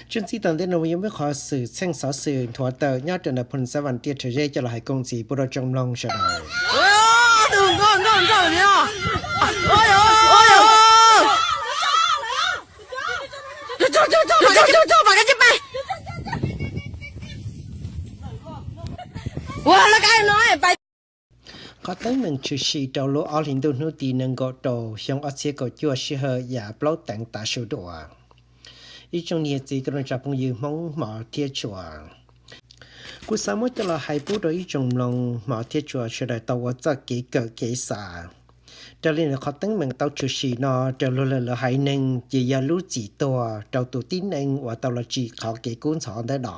Tshwj xeeb tom ntej no yuav muab qhov xwm txheej xov xwm nthuav tawm nyob rau ntawm Phoos Xab Vas Tiaj Rhawv Zeb coj los hais koom ntxiv pub rau tsoom mloog sawv daws. Qhov teeb meem tshwm sim rau lub ob hlis ntuj hnub tim nees nkaum rau xyoo ob txhiab kaum cuaj sij hawm yam plaub teev tav su dua. Ib tsoom niam txiv kwv tij neej tsa phooj ywg Hmoob hmov thiab tshua, kuv xav muab coj los hais pub rau ib tsoom mloog hmov thiab tshua sawv daws tau ua txoj kev kawm kev xav. Raws li ntawm qhov teeb meem tau tshwm sim no raws luag lawv haiv neeg ces yog lub txim tuag rau tus tib neeg uas tau los tsim qhov kev kub ntxhov ntawd no.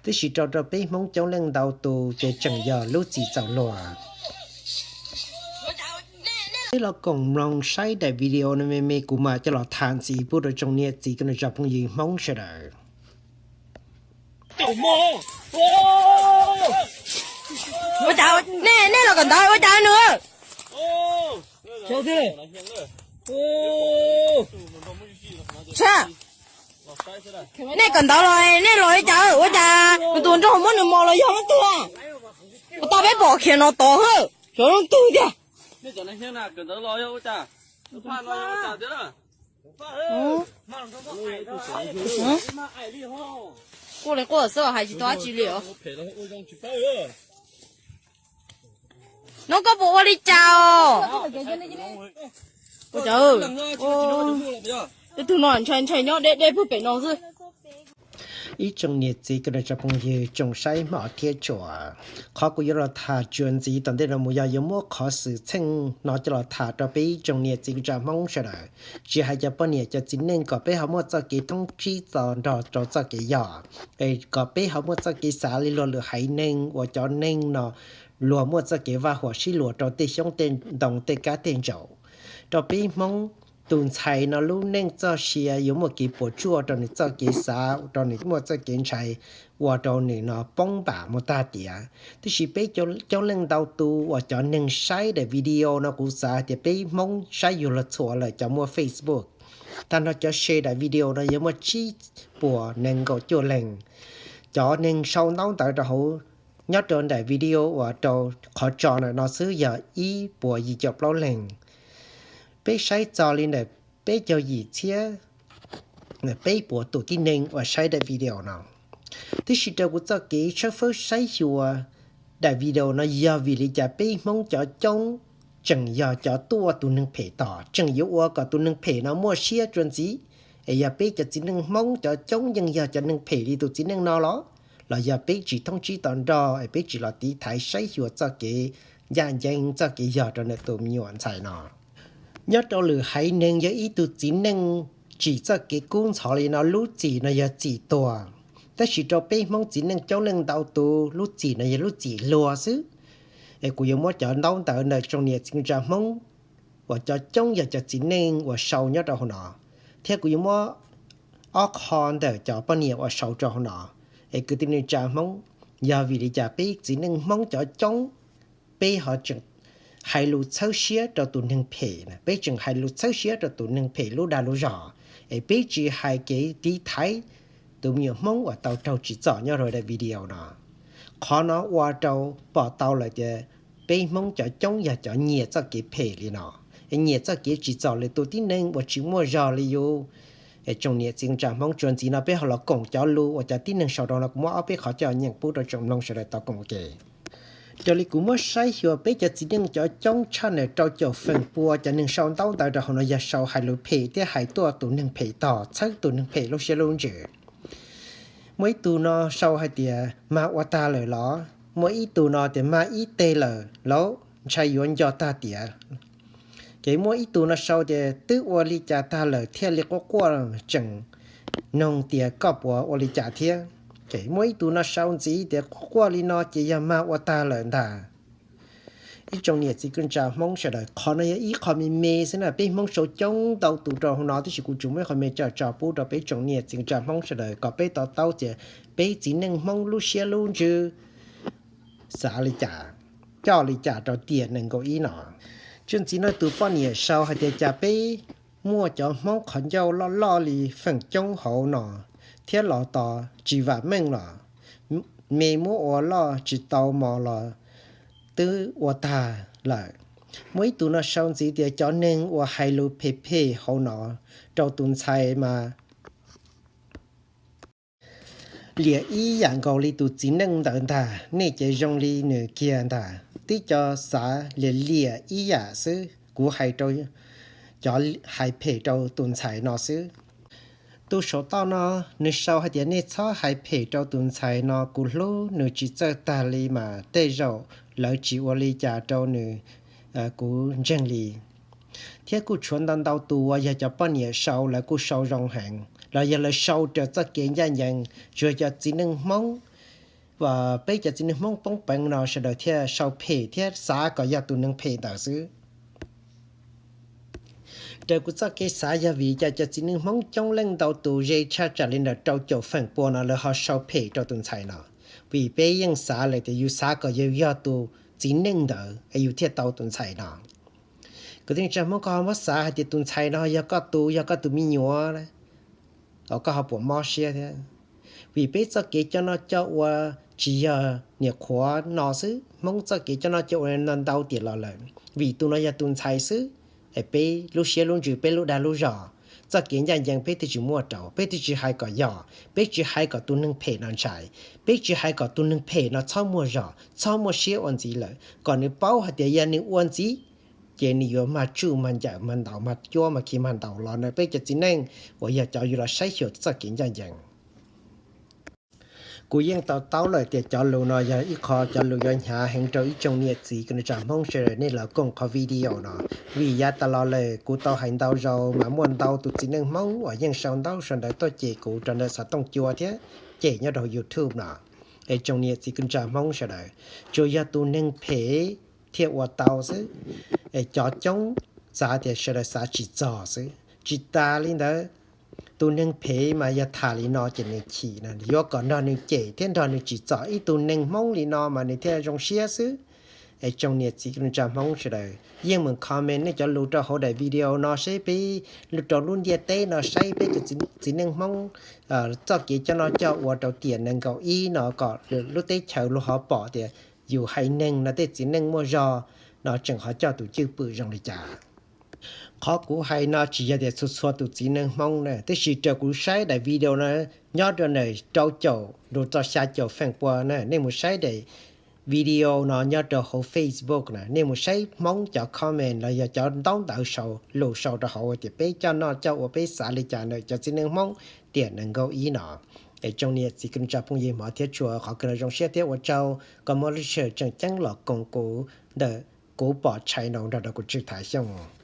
Tiam sis rau rau peb Hmoob coob leej ntau tus ces tseem yog lub txim txaus luag. Peb los koom mloog saib daim video no me me kuv mam coj los tham ntxiv pub rau tsoom niam txiv kwv tij neej tsa phooj ywg Hmoob sawv daws. Ua cas nej, nej los kawm ntawv ua cas nws? Nej kawm ntawv los nej los li cas ua cas nws tus nraug muab nws mos los yog leej twg? Ua tau peb pom khiav no tod hwb, xyov leej twg tiag. Quaj li quaj xwb hais tsis tau dab tsi li os. No koj puas ua li cas os? Ua cas, tus no ntshai ntshai nyob deb deb pug pem no xwb. Ib tsoom niam txiv kwv tij neej tsa phooj ywg tsoom saib hmov thiab tshua, qhov kuv yuav los tham txuas ntxiv tom ntej no mus yog yuav muab qhov xwm txheej no coj los tham rau peb ib tsoom niam txiv kwv tij neej tsa Hmoob sawv daws, tsis hais cov poj niam cov txiv neej kom peb ho muaj txoj kev thoob tsib txog nrog rau txoj kev yog, es kom peb ho muaj txoj kev xav li luag lwm haiv neeg uas cov neeg no luag muaj txoj kev vaj huam sib luag rau tej xyoob tej ntoo tej kab tej ntsaum, rau peb Hmoob tus ntxhais no lub neej txoj sia yuav muaj kev puas tsuaj rau nws txoj kev xav, rau nws muaj txoj kev ntshai, ua rau nws no poob npam mus tag tiam. Tiam sis peb coob leej ntau tus uas cov neeg saib daim video no kuv xav tias peb Hmoob saib yuav luag txhua lawm cov muaj Facebook. Tag nrho cov share daim video no yuav muaj tsib puas nees nkaum cuaj leeg. Cov neeg sau ntaub ntawv rau hauv nyob rau daim video uas rau qhov tso ntawm no xwb yog ib puas yim caum plaub leeg. Peb saib txog li ntawm peb caug yim txhiab peb puas tus tib neeg uas saib daim video no. Tiam sis raws kuv txoj kev tshawb fawb saib xyuas daim video no yog vim li cas peb Hmoob cov coob tseem yog cov tuaj tus neeg phem tod, tseem yuav ua kom tus neeg phem no muaj siab tsuas ntxiv. Es yog peb cov txiv neej Hmoob cov coob yeej yog cov neeg phem li tus txiv neej no los, los yog peb tsis thoob tsib to nrog es peb tsis los tiv thaiv saib xyuas txoj kev ncaj ncees txoj kev yog rau ntawm tus me nyuam ntxhais no. Nyob rau lwm haiv neeg yog ib tug txiv neej tsim txoj kev kub ntxhov li no lub txim no yog txim tuag, tab sis rau peb Hmoob txiv neej coob leej ntau tus lub txim no yog lub txim luag xwb. Es kuv yuav muab cov ntaub ntawv ntawm tsoom niam txiv kwv tij neej tsa Hmoob uas cov coob yog cov txiv neej uas sau nyob rau hauv no, thiab kuv yuav muab ob qho ntawm cov poj niam uas sau rau hauv no. Es kwv tij neej tsa Hmoob, yog vim li cas peb txiv neej Hmoob cov coob peb ho tseem hais lus txhawb siab rau tus neeg phem na, peb tseem hais lus txhawb siab rau tus neeg phem lub dag lub zog, es peb tsis hais kev tiv thaiv tus me nyuam Hmoob uas tau raug tsim txom nyob rau daim video no. Qhov no ua rau pom tau lawm tias peb Hmoob cov coob yog cov nyiam txoj kev phem li no, es nyiam txoj kev tsim txom lwm tus tib neeg uas tsis muaj zog li yus. Es tsoom niam txiv kwv tij neej tsa Hmoob, txuas ntxiv no peb ho los koom cov lus uas cov tib neeg sau rau no, kuv muab ob peb qhov coj nyeem pub rau tsoom mloog sawv daws tau koom ua ke. Raws li kuv muab saib xyuas peb cov txiv neej cov coob tshaj ntawm rau caum feem pua cov neeg sau ntaub ntawv rau hauv no yog sau hais lus phem thiab hais tuaj tus neeg phem tog, txhawb tus neeg phem lub siab lub ntsws. Muaj ib tug no sau hais tias mag ua tag lawm los, muaj ib tug no tias mag ib teg lawm lauj, ntshai yuav nco tag tiam. Ces muaj ib tug no sau tias twb ua li cas tag lawm thiaj li quaj quaj, tseem noog tias koj puas ua li cas thiab. Ces muaj ib tug no sau ntxiv tias quaj quaj li no ces yog mag ua tag lawm ntag. Ib tsoom niam txiv kwv tij neej tsa Hmoob sawv daws, qhov no yog ib qho me me xwb na, peb Hmoob sau coob ntau tus rau hauv no, tiam sis kuv tsuas muab ib qho me coj tso pub rau peb tsoom niam txiv kwv tij neej tsa Hmoob sawv daws kom peb to taub tias peb txiv neej Hmoob lub siab lub ntsws xav li cas, coj li cas rau tiam nees nkaum ib no. Txuas ntxiv no tus poj niam sau hais tias cas peb muaj cov Hmoob qhov ncauj loj loj li feem coob hauv no, thiab los tos tsis vam meej los me muab ua loj tsis tau mov los twb ua tag lawm. Muaj ib tug no sau ntxiv tias cov neeg uas hais lus phem phem hauv no rau tus ntxhais mas liam ib yam nkaus li tus txiv neej ntawd ntag, nej ces zoo li nws kiag ntag. Tib co xav liam liam ib yam xwb, kuv hais rau cov hais phem rau tus ntxhais no xwb. Tus saum toj no nws sau hais tias nej txhob hais phem rau tus ntxhais no, kuv hlub nws tsis txawj tag li mas tej zaum lawv tsis ua li cas rau nws, kuv ntseeg li. Thiab kuj tshuav ntau ntau tus uas yog cov poj niam sau, lawv kuj sau zoo heev los yog lawv sau raws txoj kev ncaj ncees, tsuas cov txiv neej Hmoob, peb cov txiv neej Hmoob poob peev no sawv daws thiaj sau phem thiab xav kom yog tus neeg phem ntawd xwb. Raws kuv txoj kev xav yog vim cas cov txiv neej Hmoob coob leej ntau tus ze tshaj tsam li ntawm rau caum feem pua no lawv ho sau phem rau tus ntxhais no, vim peb yeej xav lawm tias yus xav kom yus yog tus txiv neej ntawd es yus thiaj tau tus ntxhais no. Kwv tij neej tsa Hmoob, koj ho muab xav hais tias tus ntxhais no yog koj tus, yog koj tus me nyuam, koj ho puas mob siab thiab? Vim peb txoj kev coj noj coj ua tsis yog niam qhuav no xwb, Hmoob txoj kev coj noj coj ua ntau ntau tiam los lawm. Vim tus no yog tus ntxhais xwb, es peb lub siab lub ntsws, peb lub dag lub zog, txoj kev ncaj ncees peb twb tsis muaj rau, peb twb tsis hais kom yog, peb tsis hais kom tus neeg phem no ntshai, peb tsis hais kom tus neeg phem no txhob muaj zog, txhob muaj siab ua ntxiv lawm, kom nws paub hais tias yog nws ua ntxiv ces nws yuav mag tsuj mag ncaws mag ntaus mag cuab mag khi mag ntaus los ntawm peb cov txiv neej uas yog cov yuav los saib xyuas txoj kev ncaj ncees. Kuv yeej to taub lawm tias cov lus no yog ib qho cov lus yuav hnyav heev rau ib tsoom niam txiv kwv tij neej tsa Hmoob sawv daws nej los koom qhov video no, vim yav tas los lawm kuv tau hais ntau zaus mas muaj ntau tus txiv neej Hmoob uas yeej sau ntaub sau ntawv tuaj cem kuv rau ntawm xov tooj cua thiab cem nyob rau YouTube no. Es tsoom niam txiv kwv tij neej tsa Hmoob sawv daws, tsuas yog tus neeg phem thiaj ua tau xwb. Es cov coob xav tias sawv daws xav tsis txog xwb. Tsis tas li ntawd, tus neeg phem mas yog tham li no ces nws chim no, yuav kom nrog nws cem thiab nrog nws tsis txog. Ib tug neeg Hmoob li no mas nws thiaj zoo siab xwb. Es tsoom niam txiv kwv tij neej tsa Hmoob sawv daws yeej meem comment nej cov lus rau hauv daim video no seb peb, rau lub ntiaj teb no saib peb cov txiv neej Hmoob txoj kev coj noj coj ua rau tiam nees nkaum ib no kom lwm lub teb chaws luag ho pom tias yus haiv neeg no tej txiv neej muaj zog no tseem ho coj tus cwj pwm zoo li cas. Qhov kuv hais no tsis yog tias txhua txhua tus txiv neej Hmoob na, tab sis raws kuv saib daim video no nyob rau ntawm rau caum rau txog xya caum feem pua na, nej mus saib daim video no nyob rau hauv Facebook na, nej mus saib Hmoob cov comment los yog cov ntaub ntawv sau lus sau rau hauv tias peb coj noj coj ua peb xav li cas ntawm cov txiv neej Hmoob tiam nees nkaum ib no. Es tsoom niam txiv kwv tij neej tsa phooj ywg hmov thiab tshua, qhov kawg no zoo siab thiab ua tsaug koj muaj lub sij hawm tseem ceeb los koom kuv ntawm kuv pom tshais no nrog rau kuv Tswv Thaiv Xyooj.